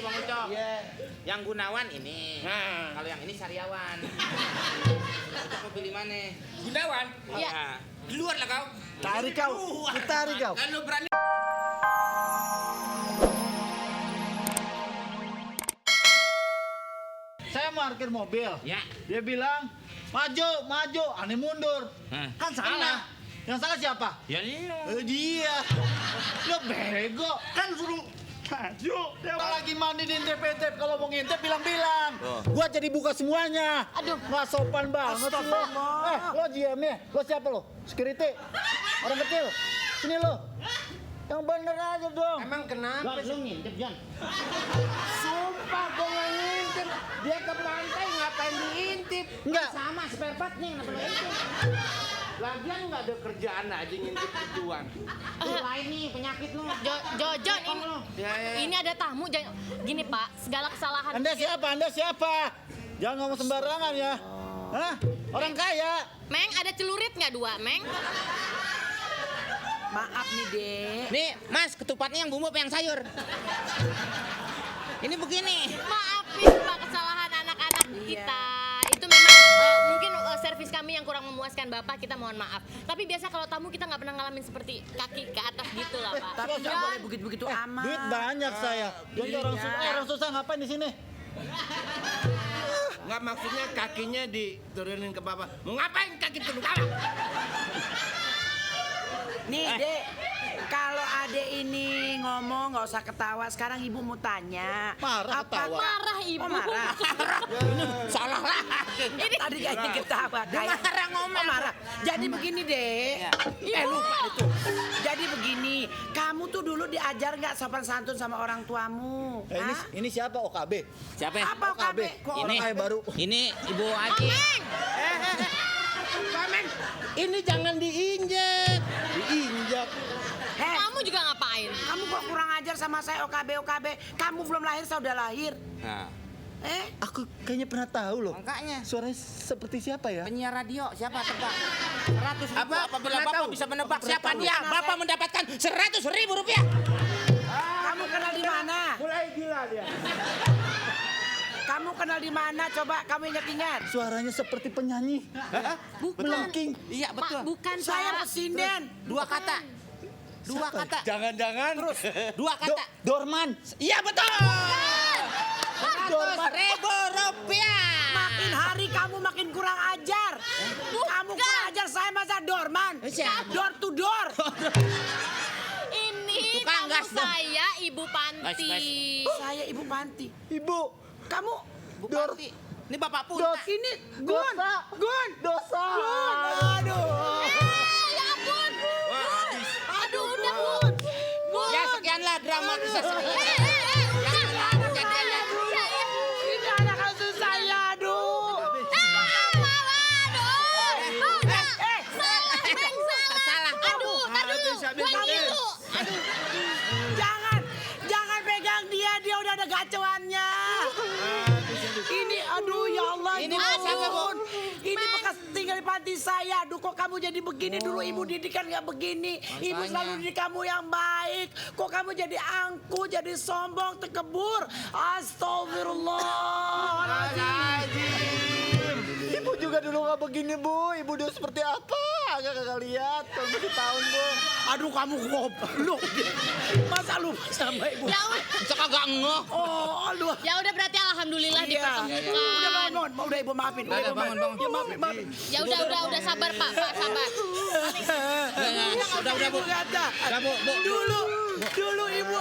Bang Ucok. Iya. Yang Gunawan ini. Nah. Kalau yang ini Sariawan. Ucok mau pilih mana? Gunawan? Iya. Di luar lah kau. Tarik kau. Tarik kau. Kalau berani. Saya parkir mobil. Ya. Dia bilang, maju, maju. Aneh mundur. Kan salah. Yang salah siapa? Ya lu. Dia. Lo bego. Kan suruh maju. Dia lagi mandi intip-intip. Kalau mau ngintip bilang-bilang. Gua jadi buka semuanya. Aduh. Nggak sopan banget sih lo. Lo diam ya. Lo siapa lo? Security. Orang kecil. Sini lo. Yang bener aja dong. Emang kenapa? Lu ngintip, Jan. Sumpah gue nggak ngintip. Dia ke pantai ngapain diintip? Enggak. Sama spare part nih, kenapa lu ngintip? Lagian nggak ada kerjaan aja ngintip gituan. Lu lain nih, penyakit lu. Jojo, Ya. ini ada tamu. Gini Pak, segala kesalahan. Anda siapa? Anda siapa? Jangan ngomong sembarangan ya. Hah? Orang kaya. Meng, ada celurit nggak dua, Meng? Maaf nih, Dek. Nih, Mas, ketupatnya yang bumbu apa yang sayur? Ini begini. Maafin Pak kesalahan anak-anak kita. Itu memang mungkin servis kami yang kurang memuaskan Bapak, kita mohon maaf. Tapi biasa kalau tamu kita nggak pernah ngalamin seperti kaki ke atas gitu lah Pak. Tapi nggak Dan- boleh begitu-begitu amat. Duit banyak saya. Jadi orang susah ngapain di sini? Nggak maksudnya kakinya diturunin ke bawah. Mau ngapain kaki turun ke bawah? Nih, Dek. Kalau adek ini ngomong nggak usah ketawa. Sekarang ibu mau tanya. Marah ketawa. Marah Ibu. Oh, marah. Salah lah. Ini Tadi kayaknya ketawa. Kayak marah ngomong. Oh, marah. Jadi begini, Dek. Lupa itu. Jadi begini. Kamu tuh dulu diajar nggak sopan santun sama orang tuamu? Hah? Ini siapa OKB? Siapa ya? Apa OKB? Kok Orang kaya baru. Ini Ibu Aji. Pamen, ini jangan diinjek. Diinjak. Heh, kamu juga ngapain? kamu kok kurang ajar sama saya OKB. Kamu belum lahir, saya udah lahir. Nah, Aku kayaknya pernah tahu loh. makanya Suaranya seperti siapa ya? penyiar radio siapa tebak? 100 ribu Apa? apabila Pernah Bapak tahu? bisa menebak siapa tahu. dia, Pernah Bapak saya- mendapatkan 100.000 rupiah. Kamu kenal di mana? Mulai gila dia. Kamu kenal di mana? Coba kamu ingat-ingat. Suaranya seperti penyanyi. Bukan. Melengking. Iya Pak, betul. bukan Saya Pak. pesinden. Dua kata. Dua kata. Jangan-jangan. Terus dua kata. Dorman. Iya betul. 100.000 rupiah. Makin hari kamu makin kurang ajar. Kamu kurang ajar, saya masa dorman. Siapa? Door to door. Ini Tukang tamu gas dong. saya Ibu Panti. Gas. Saya Ibu Panti. Ibu. Kamu Bu Dor. Panti. Ini Bapak pun. ini Gun. Gun. Dosa. Aduh. Ya ampun. Wah, habis. Aduh, udah Bu. Bu. Ya sekianlah dramatisasi. Janganlah kejadiannya. Ini anak asuh saya, aduh. Salah. Jangan pegang dia udah ada gacuannya. Ini aduh ya Allah. Ini Gun. bekas apa, Bu? Ini bekas tinggal di panti saya. Aduh kok kamu jadi begini dulu ibu didikan nggak begini. Ibu selalu didik kamu yang baik. Kok kamu jadi angku, jadi sombong, tekebur. Astagfirullahaladzim. Ibu juga dulu nggak begini bu. Ibu dulu seperti apa? Agak lihat. Kalau masih tahun bu. Aduh kamu goblok. Masa lu sama ibu? Ya udah. Bisa kagak ngeh. Oh, aduh. Ya udah berarti alhamdulillah Iya. dipertemukan. Udah bangun, udah ibu maafin. Udah, bangun. Ya, maafin. Ya udah sabar Pak, sabar. Udah Bu. Kata. Udah Bu. Dulu ibu.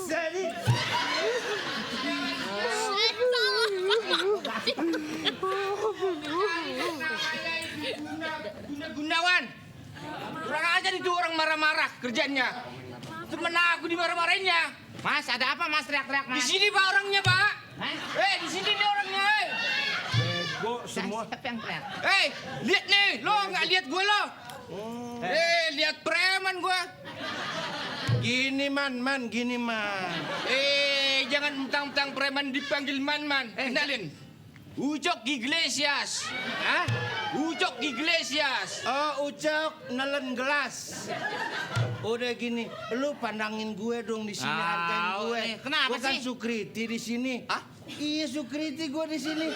Jadi, Gunawan. Kurang aja itu orang marah-marah kerjanya. Temen aku dimarah-marahinnya. Mas, ada apa Mas teriak-teriak Di Mas? sini Pak orangnya, Pak. Hah? Di sini nih orangnya. Bego Siapa yang teriak? Lihat nih, lo nggak lihat gue lo? Lihat preman gue. Gini man. Jangan mentang-mentang preman dipanggil man. Kenalin. Ucok Iglesias. Hah? Ucok Iglesias. Oh, Ucok nelen gelas. Udah gini, lu pandangin gue dong di sini, hargain gue. Kenapa Gua kan sih? Sukriti di sini. Hah? Iya, Sukriti gue di sini.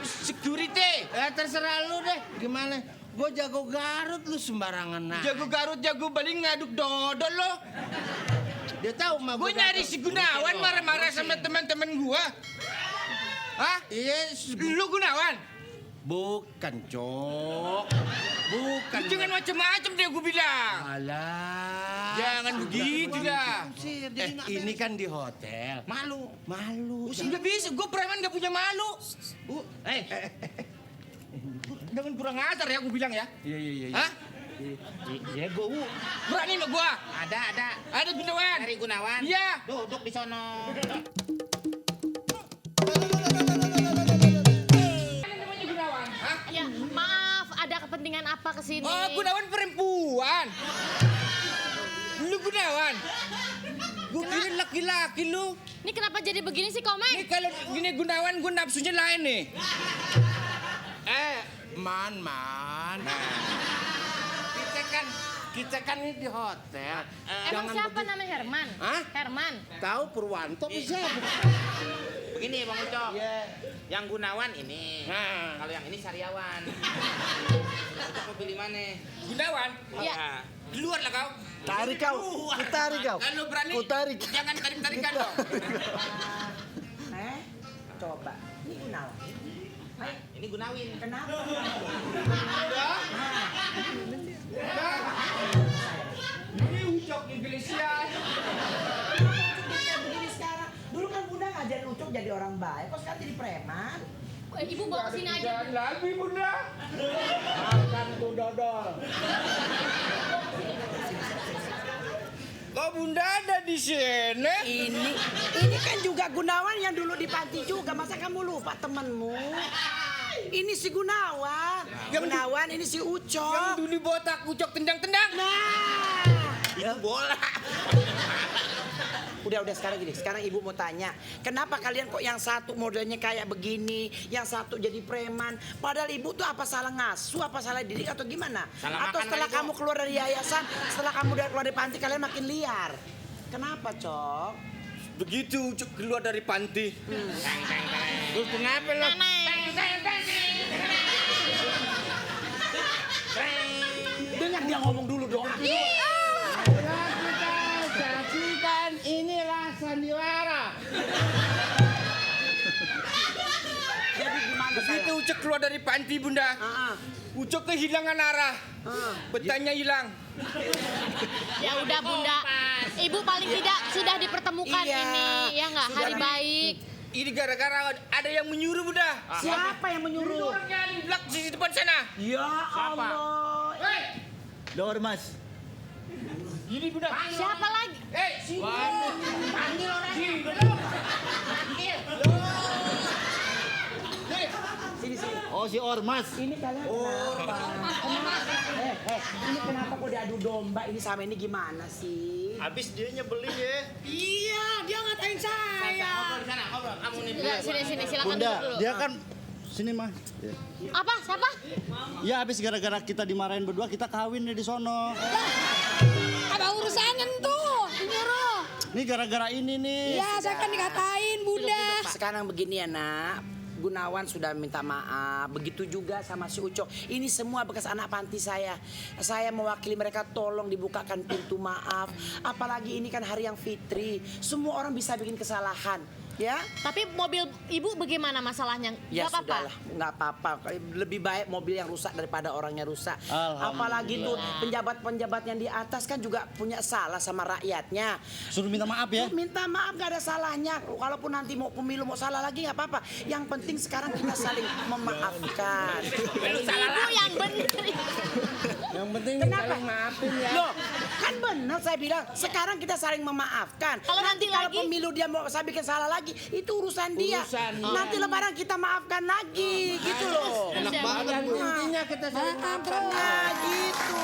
Security. Terserah lu deh, gimana? Gue jago Garut, lu sembarangan nah. Jago Garut, jago Bali ngaduk dodol lo. Dia tahu mah Gue nyari si Gunawan marah-marah sama teman-teman gua. Hah? Iya, Lu Gunawan? bukan, Cok. Bukan. Jangan macam-macam deh gue bilang. Alah. Jangan begitu dah. Ini kan di hotel. Malu. Malu. Nggak bisa, gue preman nggak punya malu. Jangan kurang ajar ya gue bilang ya. Iya. Hah? Iya, gue. Berani sama gua? Ada. Ada Gunawan. Dari Gunawan. Iya. Duduk di sono. Ya, maaf, ada kepentingan apa kesini? Oh, Gunawan perempuan. Lu Gunawan. Gue kira laki-laki lu. Ini kenapa jadi begini sih, Komeng? Ini kalau gini Gunawan gue nafsunya lain nih. Man. Kita kan ini di hotel. Emang siapa namanya Herman? Hah? Herman. Tahu Purwanto bisa? Begini Bang Ucok. Iya. Yang Gunawan ini. Nah. Kalau yang ini Sariawan. Ucok mau pilih mana? Gunawan. Iya. Keluar lah kau. Tarik kau. Kutarik kau. Kalau berani. Kutarik. Jangan tarik-tarikan dong. Coba. Ini Gunawan. Ini Gunawin. Kenapa? Ini Ucok Iglesias. Kayak begini sekarang. Dulu kan Bunda ngajarin Ucok jadi orang baik, kok sekarang jadi preman? Ibu bawa ke sini aja. Jangan lagi Bunda. Makan tuh dodol. Kok Bunda ada di sini? Ini kan juga Gunawan yang dulu di panti juga. Masa kamu lupa temenmu? Ini si Gunawan. Gunawan ini si Yang Ucok. dulu botak Ucok tendang-tendang. Nah. Itu bola. Udah sekarang gini. Sekarang ibu mau tanya, kenapa kalian kok yang satu modelnya kayak begini, yang satu jadi preman? Padahal ibu tuh apa salah ngasuh, apa salah didik atau gimana? Salah Atau makan setelah kali, kamu keluar dari yayasan, setelah kamu udah keluar dari panti kalian makin liar? Kenapa, Cok? Begitu Ucok keluar dari panti. Terus kenapa lo? Dengar dia ngomong dulu dong. Saksikan inilah sandiwara. Jadi gimana Begitu Ucok keluar dari panti Bunda. Ucok kehilangan arah. Petanya hilang. Ya udah Bunda, Ibu paling tidak sudah dipertemukan Iya. ini, ya nggak? Sudah Hari baik. Ini gara-gara ada yang menyuruh Bunda. Siapa yang menyuruh? Orangnya di belakang di depan sana. Ya Allah. Dor Mas. Ini Bunda. Siapa lagi? Sini. Panggil orangnya. Sini. Oh, si Ormas. Ini kalian kenapa? Ini kenapa kok diadu domba ini sama ini gimana sih? Habis dia nyebelin ya. Iya, dia ngatain saya. Ngobrol di sana, ngobrol. Kamu nih. Ya, sini, silakan Bunda, duduk dulu. dia kan sini mah. Apa? Siapa? Ya habis gara-gara kita dimarahin berdua kita kawin deh di sono. Apa urusannya tuh? Nyuruh. Ini gara-gara ini nih. Ya, saya kan dikatain, Bunda. Sekarang begini ya, Nak. Gunawan sudah minta maaf, begitu juga sama si Ucok. Ini semua bekas anak panti saya. Saya mewakili mereka, tolong dibukakan pintu maaf. Apalagi ini kan hari yang fitri. Semua orang bisa bikin kesalahan, ya. Tapi mobil Ibu bagaimana masalahnya? Ya Nggak apa-apa? sudahlah, nggak apa-apa. Lebih baik mobil yang rusak daripada orangnya rusak. Alhamdulillah. Apalagi tuh penjabat-penjabat yang di atas kan juga punya salah sama rakyatnya. Suruh minta maaf ya. Minta maaf gak ada salahnya. Kalaupun nanti mau pemilu mau salah lagi nggak apa-apa. Yang penting sekarang kita saling memaafkan. Ibu yang benar. Yang penting Kenapa? saling maafin ya. Loh, kan benar saya bilang. Sekarang kita saling memaafkan. Kalau nanti kalau lagi- pemilu dia mau saya bikin salah lagi, itu urusan dia. Nanti lebaran kita maafkan lagi, gitu loh. Enak banget. Yang intinya kita saling maafkan. Nah, gitu.